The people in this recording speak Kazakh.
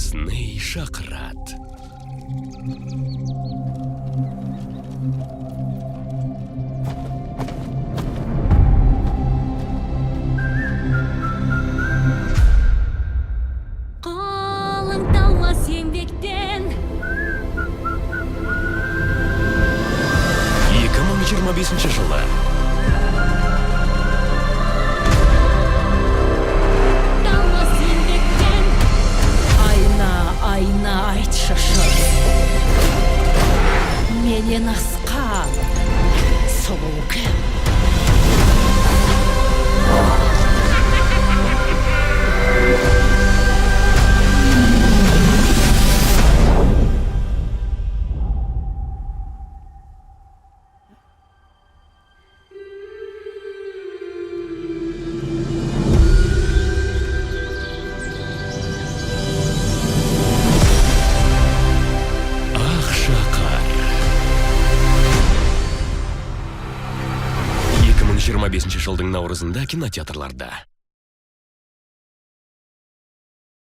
Дисней шақырады. Қолың талмас еңбектен. 2025 жылы. Талмас еңбектен. Айна, айна, айтшы шын, менен асқан сұлу кім? Ақшақар. 2025 жылдың наурызында кинотеатрларда.